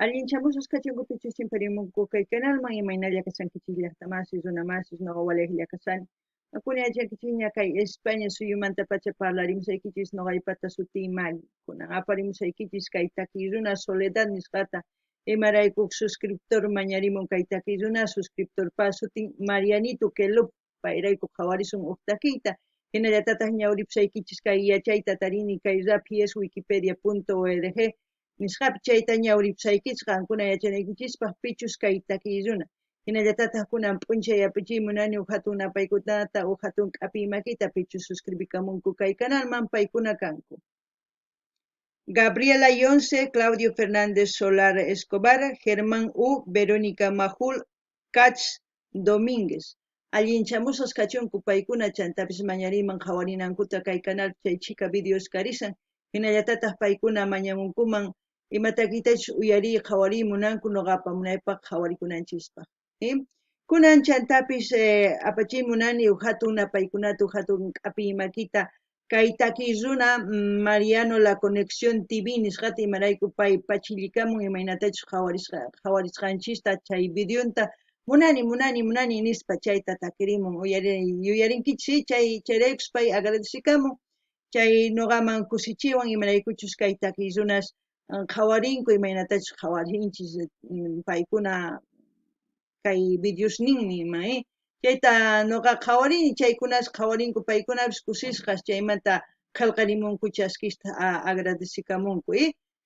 Allinchamusqas kachunku pichus chimparimunku kay canalman, imaynalla kashankichis llaqtamasis, runamasis, noqa walejlla kashani. Qamkuna yachankichikña kay España suyumantapacha parlarimusaykichis, noqaypata sutiy Magui. Kunan aparimusaykichis kay takiy runa Soledad nisqata, imarayku suscriptor mañarimun kay takiy runa, suscriptorpa sutin Marianito Kelup, payrayku qhawarisun uj takiyta. Hinallatataj ñawripusaykichis kay yachayta tarini kay raphi es wikipedia.org nisqapi, chayta ñawripusaykichis qankuna yachanaykichispaj pichus kay takiy runa. Hinallatataj kunan p'unchay apachiy munani uj hatun napaykunata, uj hatun k'apiy makita pichus suscribikamunku kay canalman, paykuna kanku: Gabriela Yonce, Claudio Fernández Solar Escobar, Germán U, Verónica Majul, Katz Domínguez. Allinchamusqas kachunku paykuna, chantapis mañariman qhawarinankuta kay canal chay chhika videos karisan. Hinallatataj paykuna mañamunkuman ima takiytachus uyariy qhawariy munanku noqa apamunaypaq qhawarikunanchispaq. Kunan chantapis apachiy munani uj hatun napaykunata, uj hatun k'apiy makita kay takiy runa Mariano La Conexión TV nisqata, imarayku pay pachillikamun imaynatachus qhawarisqanchista chay videonta munani, munani, munani nispa chayta takirimun. Yuyarinkichis, chay chayraykus pay agradecikamun, chay noqaman kusichiwan imaraykuchus kay takiy runas qhawarinku imaynatachus qhawarinchis paykuna kay videosninmi ima, chayta noqa qhawarini, chaykunas qhawarinku paykunapis kusisqas chaymanta qhelqarimunku chaskista agradecikamunku.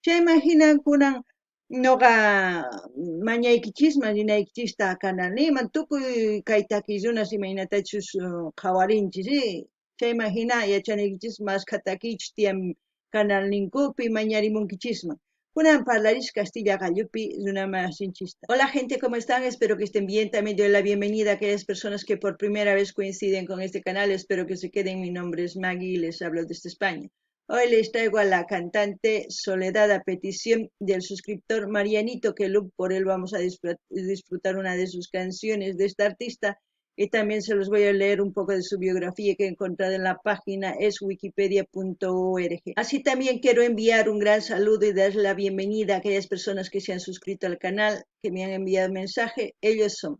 Chayman hina kunan noqa mañaykichisman rinaykichista canalniman tukuy kay takiy runas imaynatachus qhawarinchis, chayman hina yachanaykichis maskha takiychus tiyan canalninkupi mañarimunkichisman. Kunan parlaris Castilla qallupi runamasinchista. Hola gente, ¿cómo están? Espero que estén bien. También doy la bienvenida a aquellas personas que por primera vez coinciden con este canal. Espero que se queden. Mi nombre es Maggie y les hablo desde España. Hoy les traigo a la cantante Soledad a petición del suscriptor Marianito Kelup. Por él vamos a disfrutar una de sus canciones de esta artista. Y también se los voy a leer un poco de su biografía que he encontrado en la página es wikipedia.org. Así también quiero enviar un gran saludo y dar la bienvenida a aquellas personas que se han suscrito al canal, que me han enviado mensaje. Ellos son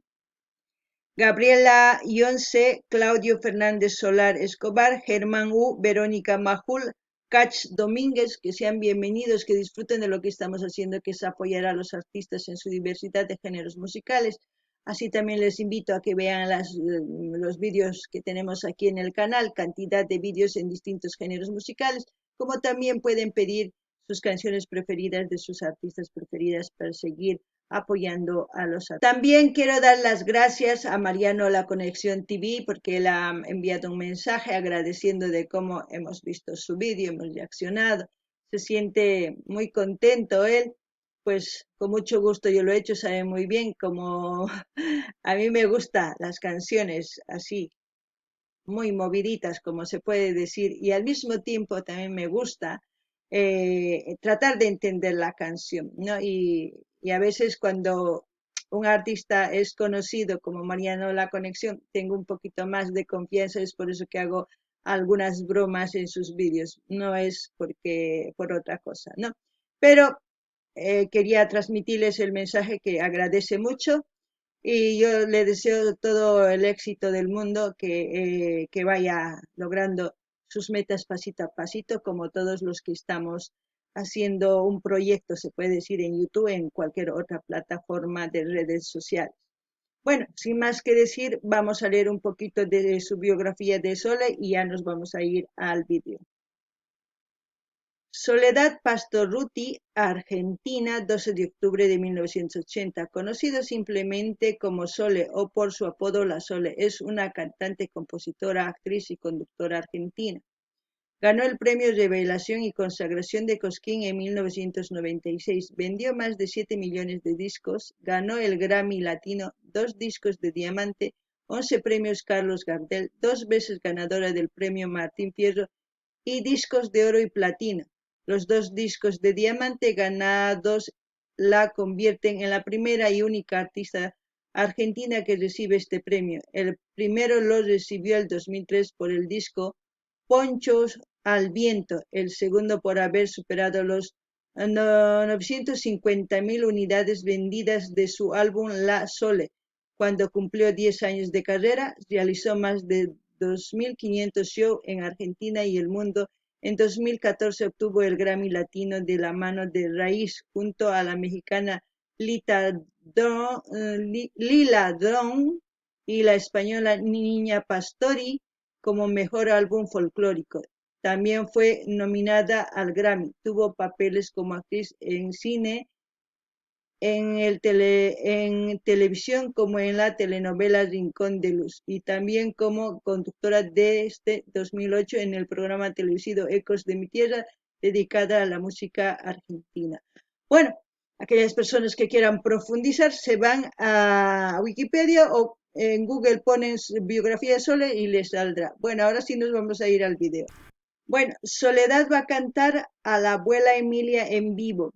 Gabriela Yonce, Claudio Fernández Solar Escobar, Germán U, Verónica Majul, Cach Domínguez, que sean bienvenidos, que disfruten de lo que estamos haciendo, que es apoyar a los artistas en su diversidad de géneros musicales. Así también les invito a que vean los vídeos que tenemos aquí en el canal, cantidad de vídeos en distintos géneros musicales, como también pueden pedir sus canciones preferidas de sus artistas preferidas para seguir apoyando a los artistas. También quiero dar las gracias a Mariano La Conexión TV porque él ha enviado un mensaje agradeciendo de cómo hemos visto su vídeo, hemos reaccionado. Se siente muy contento él. Pues con mucho gusto yo lo he hecho, sabe muy bien como a mí me gustan las canciones así, muy moviditas, como se puede decir, y al mismo tiempo también me gusta tratar de entender la canción, ¿no? Y a veces cuando un artista es conocido como Mariano La Conexión, tengo un poquito más de confianza, es por eso que hago algunas bromas en sus vídeos, no es porque por otra cosa, ¿no? Pero quería transmitirles el mensaje que agradece mucho y yo le deseo todo el éxito del mundo, que vaya logrando sus metas pasito a pasito, como todos los que estamos haciendo un proyecto, se puede decir, en YouTube, en cualquier otra plataforma de redes sociales. Bueno, sin más que decir, vamos a leer un poquito de su biografía de Sole y ya nos vamos a ir al vídeo. Soledad Pastorutti, Argentina, 12 de octubre de 1980, conocido simplemente como Sole o por su apodo La Sole, es una cantante, compositora, actriz y conductora argentina. Ganó el premio Revelación y Consagración de Cosquín en 1996, vendió más de 7 millones de discos, ganó el Grammy Latino, 2 discos de diamante, 11 premios Carlos Gardel, 2 veces ganadora del premio Martín Fierro y discos de oro y platino. Los 2 discos de diamante ganados la convierten en la primera y única artista argentina que recibe este premio. El primero lo recibió el 2003 por el disco Ponchos al Viento, el segundo por haber superado los 950.000 unidades vendidas de su álbum La Sole. Cuando cumplió 10 años de carrera, realizó más de 2.500 shows en Argentina y el mundo. En 2014 obtuvo el Grammy Latino de la mano de Raíz junto a la mexicana Lila Downs y la española Niña Pastori como mejor álbum folclórico. También fue nominada al Grammy. Tuvo papeles como actriz en cine, en televisión como en la telenovela Rincón de Luz y también como conductora desde 2008 en el programa televisivo Ecos de mi Tierra, dedicada a la música argentina. Bueno, aquellas personas que quieran profundizar se van a Wikipedia o en Google ponen biografía de Sole y les saldrá. Bueno, ahora sí nos vamos a ir al video. Bueno, Soledad va a cantar a la abuela Emilia en vivo.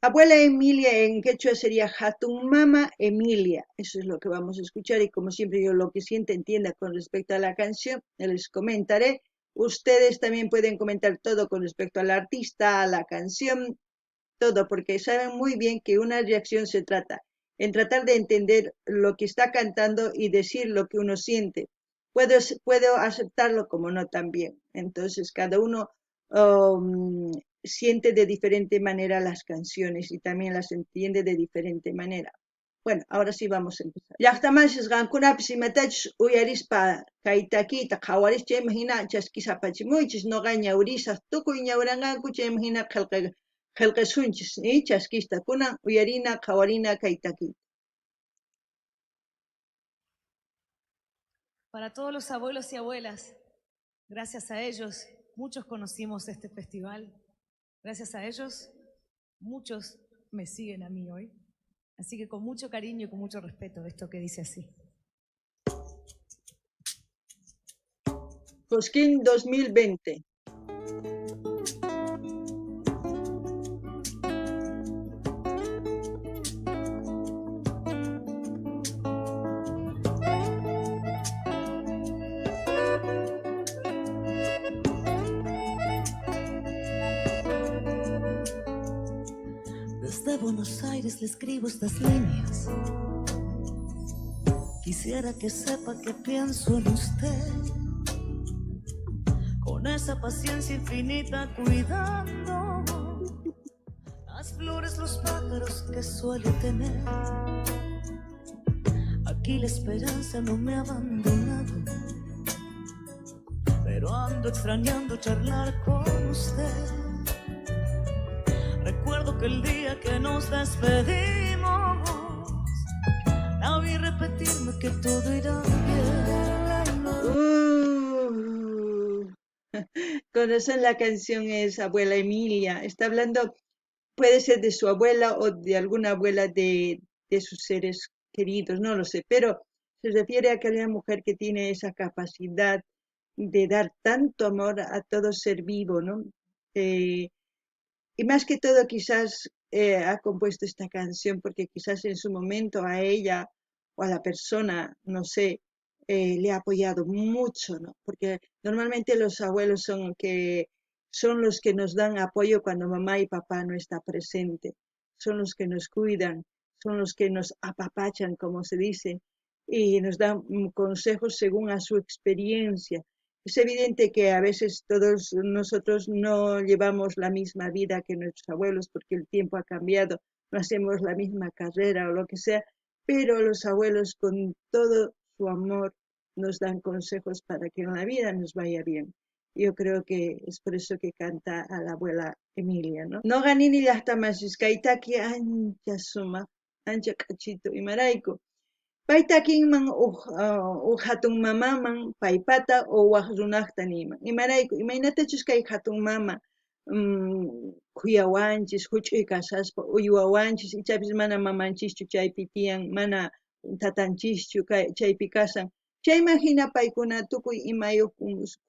Abuela Emilia en quechua sería Hatun Mama Emilia. Eso es lo que vamos a escuchar y como siempre yo lo que sienta entienda con respecto a la canción, les comentaré. Ustedes también pueden comentar todo con respecto al artista, a la canción, todo, porque saben muy bien que una reacción se trata en tratar de entender lo que está cantando y decir lo que uno siente. Puedo aceptarlo como no también. Entonces cada uno siente de diferente manera las canciones y también las entiende de diferente manera. Bueno, ahora sí vamos a empezar. Llaqtamanchis qankunapis imatachus uyarispa kay takiyta qhawaris chayman hina chaskis apachimuychis noqa ñawrisaq tukuy ñawranqanku chayman hina qillqasunchis chaskista kunan uyarina qhawarina kay takiyta. Para todos los abuelos y abuelas, gracias a ellos, muchos conocimos este festival. Gracias a ellos, muchos me siguen a mí hoy. Así que con mucho cariño y con mucho respeto, esto que dice así. Cosquín 2020. Desde Buenos Aires le escribo estas líneas. Quisiera que sepa que pienso en usted. Con esa paciencia infinita cuidando las flores, los pájaros que suelo tener. Aquí la esperanza no me ha abandonado, pero ando extrañando charlar con usted. Recuerdo que el día que nos despedimos, la vi repetirme que todo irá bien. Conocen la canción, es Abuela Emilia. Está hablando, puede ser de su abuela o de alguna abuela de sus seres queridos, no lo sé, pero se refiere a aquella mujer que tiene esa capacidad de dar tanto amor a todo ser vivo, ¿no? Y más que todo quizás ha compuesto esta canción porque quizás en su momento a ella o a la persona, no sé, le ha apoyado mucho, ¿no? Porque normalmente los abuelos son los que nos dan apoyo cuando mamá y papá no están presentes, son los que nos cuidan, son los que nos apapachan, como se dice, y nos dan consejos según a su experiencia. Es evidente que a veces todos nosotros no llevamos la misma vida que nuestros abuelos porque el tiempo ha cambiado, no hacemos la misma carrera o lo que sea, pero los abuelos con todo su amor nos dan consejos para que en la vida nos vaya bien. Yo creo que es por eso que canta a la abuela Emilia, ¿no? No ganini llaqtamasis kay taki ancha sumaq, ancha k'achitu imarayku. Payta kinman uj hatun mamaman paypata o waj runaqta niyman. Imarayku, imaynatachus kay hatun mama khuyawanchis, huch'uy kasaspa uywawanchis, ichapis mana mamanchischu chaypi tiyan, mana tatanchischu chaypi kasan. Chayman hina paykuna tukuy imayuq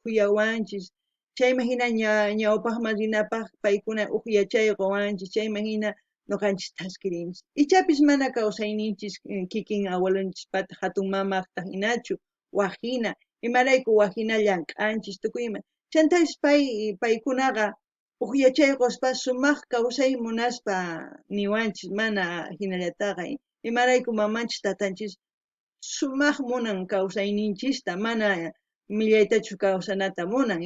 khuyawanchis, chayman hina ñawpaqman rinapaq paykuna uj yachay quwanchis, chayman hina noqanchis thaskirinchis. Ichapis mana kawsayninchis kikin abuelonchispata hatun mamaqta hinachu, waj hina, imarayku waj hina llank'anchis tukuy ima. Chantapis paykunaqa Uj yachay qospa sumaj kawsay munaspa niwanchis mana jinallataqa, imarayku mamanchis tatanchis sumaj munan kawsayninchista, mana millaytachu kawsanata munan,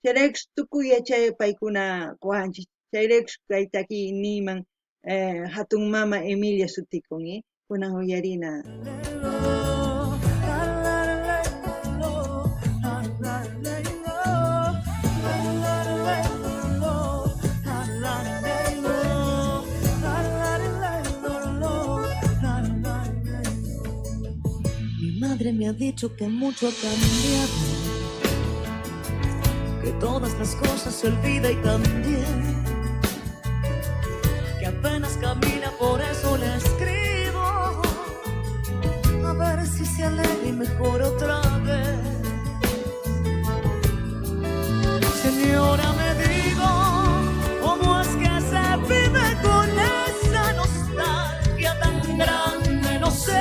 chayraykus tukuy yachay paykuna qowanchis, chayraykus kay takiy niyman hatun mama Emilia sutikun, kunan uyarina. Mi madre me ha dicho que mucho ha cambiado, que todas las cosas se olvida y también que apenas camina, por eso le escribo, a ver si se alegra y mejora otra vez. Señora, me digo, ¿cómo es que se vive con esa nostalgia tan grande? No sé,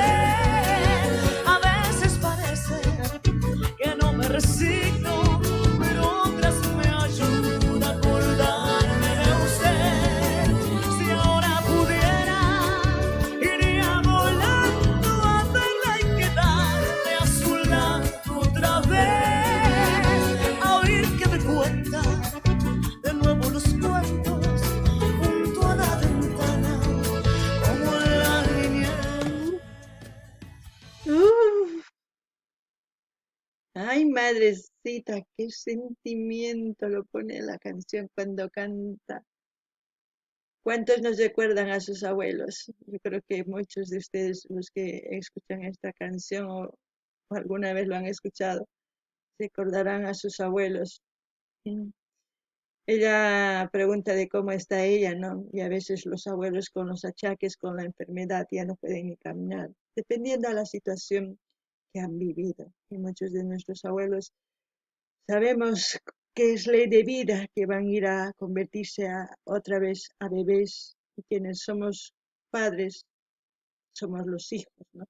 a veces parece que no me resigno, pero otras me ayuda a acordarme de usted. Si ahora pudiera, iría volando a verla y quedarme a su lado otra vez, a oír que me cuenta de nuevo los cuentos junto a la ventana, como en la niñez. Uf. Ay, madrecita, qué sentimiento lo pone la canción cuando canta. ¿Cuántos nos recuerdan a sus abuelos? Yo creo que muchos de ustedes, los que escuchan esta canción o alguna vez lo han escuchado, se acordarán a sus abuelos. Ella pregunta de cómo está ella, ¿no? Y a veces los abuelos con los achaques, con la enfermedad, ya no pueden ni caminar, dependiendo de la situación que han vivido. Y muchos de nuestros abuelos sabemos que es ley de vida, que van a ir a convertirse otra vez a bebés, y quienes somos padres somos los hijos, ¿no?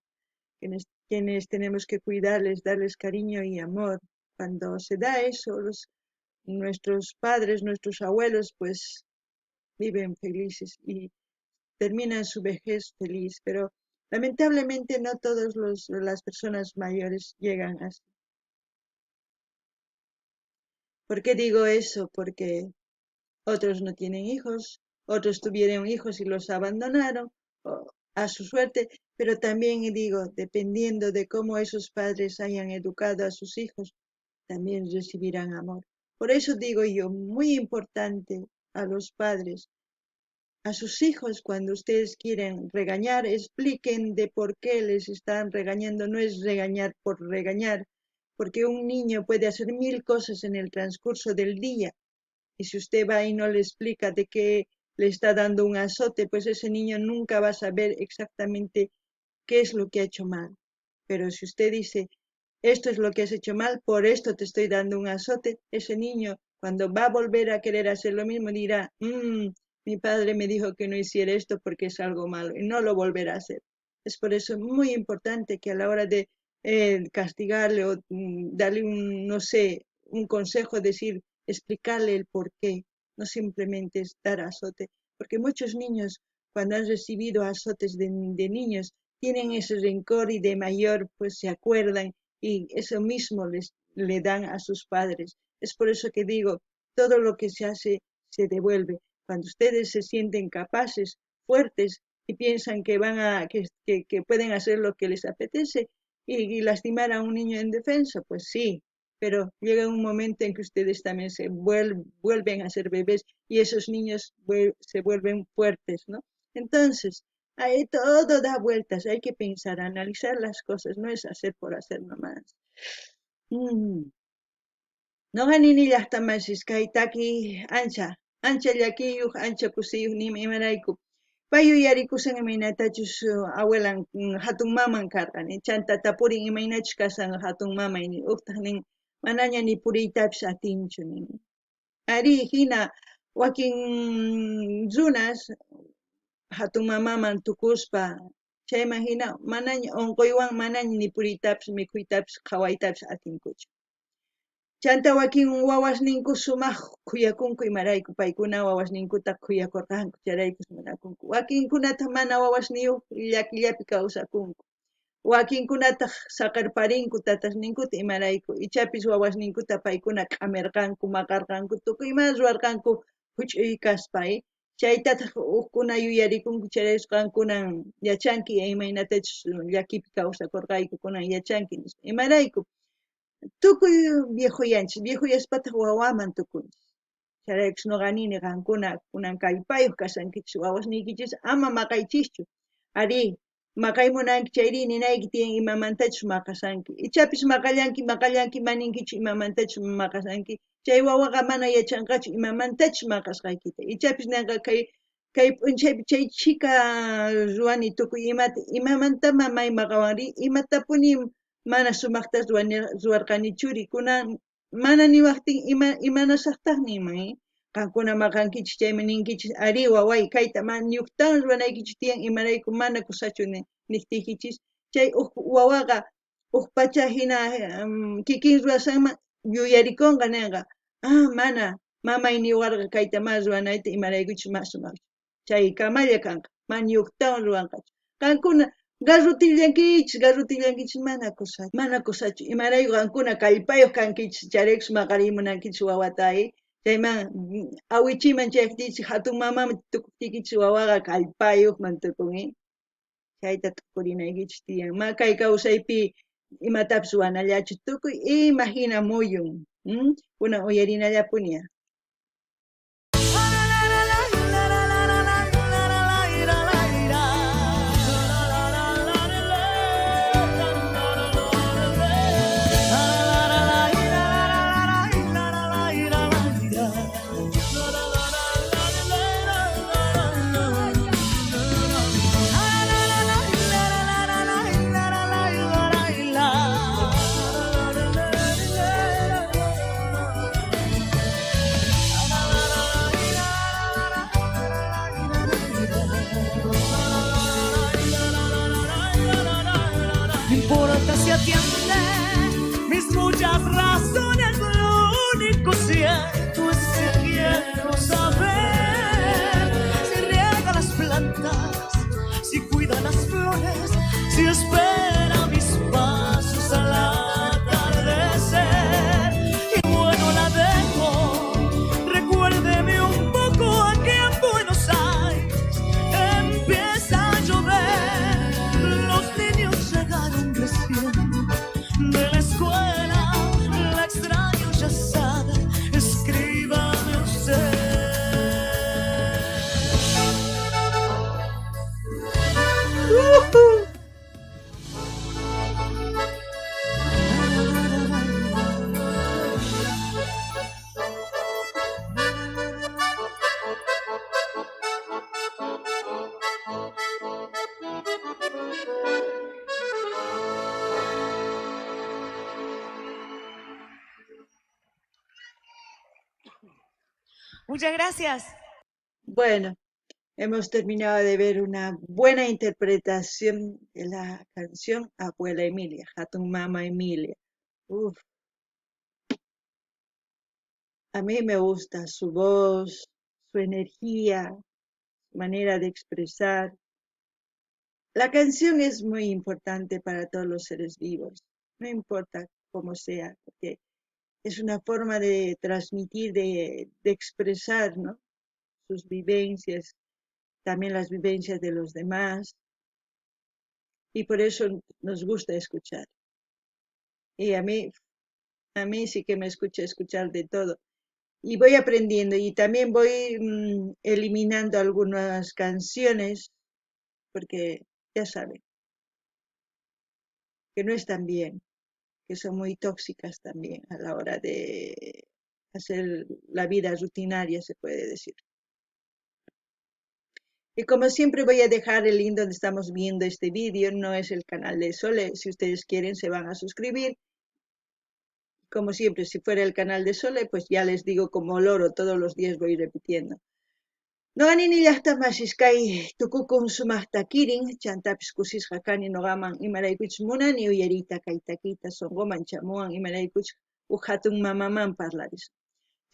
Quienes tenemos que cuidarles, darles cariño y amor. Cuando se da eso, nuestros padres, nuestros abuelos, viven felices y terminan su vejez feliz, pero lamentablemente no todas las personas mayores llegan así. ¿Por qué digo eso? Porque otros no tienen hijos, otros tuvieron hijos y los abandonaron a su suerte, pero también digo, dependiendo de cómo esos padres hayan educado a sus hijos, también recibirán amor. Por eso digo yo, muy importante a los padres, a sus hijos cuando ustedes quieren regañar, expliquen de por qué les están regañando. No es regañar por regañar, porque un niño puede hacer 1000 cosas en el transcurso del día. Y si usted va y no le explica de qué le está dando un azote, pues ese niño nunca va a saber exactamente qué es lo que ha hecho mal. Pero si usted dice, esto es lo que has hecho mal, por esto te estoy dando un azote, ese niño cuando va a volver a querer hacer lo mismo dirá, mi padre me dijo que no hiciera esto porque es algo malo, y no lo volverá a hacer. Es por eso muy importante que a la hora de castigarle o darle un, no sé, un consejo, decir, explicarle el por qué, no simplemente es dar azote, porque muchos niños cuando han recibido azotes de niños tienen ese rencor y de mayor se acuerdan y eso mismo le dan a sus padres. Es por eso que digo, todo lo que se hace se devuelve. Cuando ustedes se sienten capaces, fuertes y piensan que pueden hacer lo que les apetece y lastimar a un niño indefenso, pues sí, pero llega un momento en que ustedes también se vuelven a ser bebés y esos niños se vuelven fuertes, ¿no? Entonces, ahí todo da vueltas, hay que pensar, analizar las cosas, no es hacer por hacer nomás. No ganini llaqta masis kay taki ancha, ancha llakiyuq, ancha kusiyuq nima imarayku. Pay yuyarikushan imaynatachus abuelan, hatun maman karqan, chanta tapurin imaynachus kashan hatun mamay, ni uqtaq nin, manaña ni puriytapis atinchu, nin. Ari hina wakin runas hatun mamaman tukuspa chayman hina manaña unquywan manaña ni puriytapis mikhuytapis qhawaytapis atinkuchu. Chantá wakin wawasninku sumaj khuyakunku, imarayku paykuna wawasninkuta khuyakorqanku, chayraykus munakunku. Wakinkunataj mana wawasniyoj llakillapi kawsakunku. Wakinkunataj saqerparinku tatasninkuta, imarayku ichapis wawasninkuta paykuna k'amerqanku, maqarqanku, tukuy ima ruwarqanku juch'uy kaspa. Chaytataj ujkuna yuyarikunku, chayrayku qankunan yachanki imaynatachus llakipi kawsakorqayku, kunan yachanki nispa. Imarayku tukuy viejoyanchis, viejoyaspataj wawaman tukunchis. Chayraykus noqa nini qankuna kunan kallpayoj kashankichis, wawasniykichis ama maqaychischu. Arí, maqay munanki chayrí ninayki tiyan imamantachus maqashanki. Ichapis maqallanki, maqallanki, maninkichu imamantachus maqashanki. Chay wawaqa mana yachanqachu imamantachus maqasqaykita. Ichapis nenqa kay kay p'unchaypi chay chhika ruwani tukuy imata, imamanta mamay maqawanrí, imatapuni mana sumajta ruwarqani churi, kunan mana niwajtin ima imanasajtaj ninman, qankuna maqankichis chaymi ninkichis, arí waway kayta mana ñuktawan ruwanaykichis tiyan, imarayku mana kusachu nejtiykichis, chay uj wawaqa uj pacha jina kikin ruwashanman yuyarikonqa, nenqa, ah mana mamay niwarqa kayta mana ruwanayta, imaraykuchus mana sumajchu. Chay kamalla kanqa, mana ñuktawan ruwanqachu. Qankuna garrotillankichis, garrotillankichis, mana kusachu, mana kusachu. Imarayku qankuna kallpayoj kankichis, chayraykus maqariy munankichis wawata, chayman awichiman chayajtiychis, jatun mamaman tukujtiykichis wawaqa kallpayojman tukun, Chayta t'ukurinaykichis tiyan. Ma kay kawsaypi imatapis ruwanallachu, tukuy ima jina muyun. Kunan uyarinallapuni. No importa si atiende mis muchas razones, lo único cierto es que quiero saber si riega las plantas, si cuida las flores, si espera mis pasos al atardecer. Y bueno, la dejo, recuérdeme un poco aquí en Buenos Aires. Empieza a llover, los niños llegaron recién de la escuela, la extraño, ya sabe, escríbame usted. Muchas gracias. Bueno, hemos terminado de ver una buena interpretación de la canción Abuela Emilia, Hatun Mama Emilia. Uf. A mí me gusta su voz, su energía, su manera de expresar. La canción es muy importante para todos los seres vivos, no importa cómo sea, porque es una forma de transmitir, de expresar, ¿no?, sus vivencias, también las vivencias de los demás, y por eso nos gusta escuchar. Y a mí sí que me escucha escuchar de todo. Y voy aprendiendo y también voy eliminando algunas canciones, porque ya saben que no están bien, que son muy tóxicas también a la hora de hacer la vida rutinaria, se puede decir. Y como siempre voy a dejar el link donde estamos viendo este vídeo, no es el canal de Sole, si ustedes quieren se van a suscribir. Como siempre, si fuera el canal de Sole, pues ya les digo como loro, todos los días voy repitiendo. Noqa nini llaqta masis kay tukukun sumaqta kirin, chantapis kusisqa kani noqaman imaraykuchus munani uyariyta kay takiyta sonqoman chamuwan imaraykuchus Uj jatun mamaman parlarisun.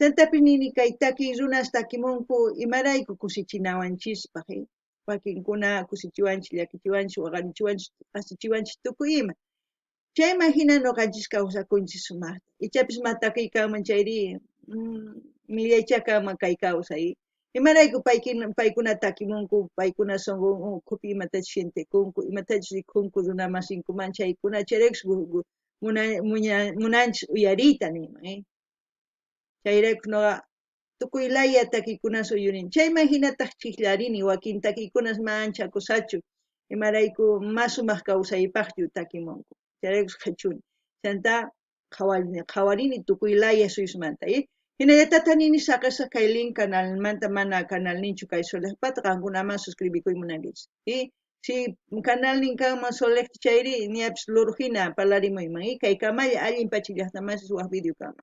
Chantapis nini kay takiy runas takimunku imarayku kusichinawanchispaj, wakinkuna kusichiwanchis, llakichiwanchis, waqarichiwanchis, asichiwanchis tukuy ima. Chayman jina noqanchis kawsakunchis sumajta. Ichapis ma takiy kanman chayri millaychá kanman kay kawsay. Imarayku paykuna takimunku, paykuna sonqo ukhupi imatachus sientekunku, imatachus rikhunku runa masinkuman chaykuna, chayraykus munanchis uyariyta niyman. Chayrayku noqa tukuy laya takiykunas uyurini. Chayman jinataj chijllarini, wakin takiykunas mana ancha kusachu, imarayku ma sumaj kawsaypajchu takimunku. Chayraykus qhechuni. Chantá qhawarini tukuy laya suyusmanta. Jinallatataj nini saqesaj kay link canalmanta mana canalninchu kay Solejpata, qankunaman suscribikuy munankichis. Si canalnin kanman Solejta chayri, niyapis loro jina parlarimuyman. Kay kamalla allin pacha llajtamasis waj video kama.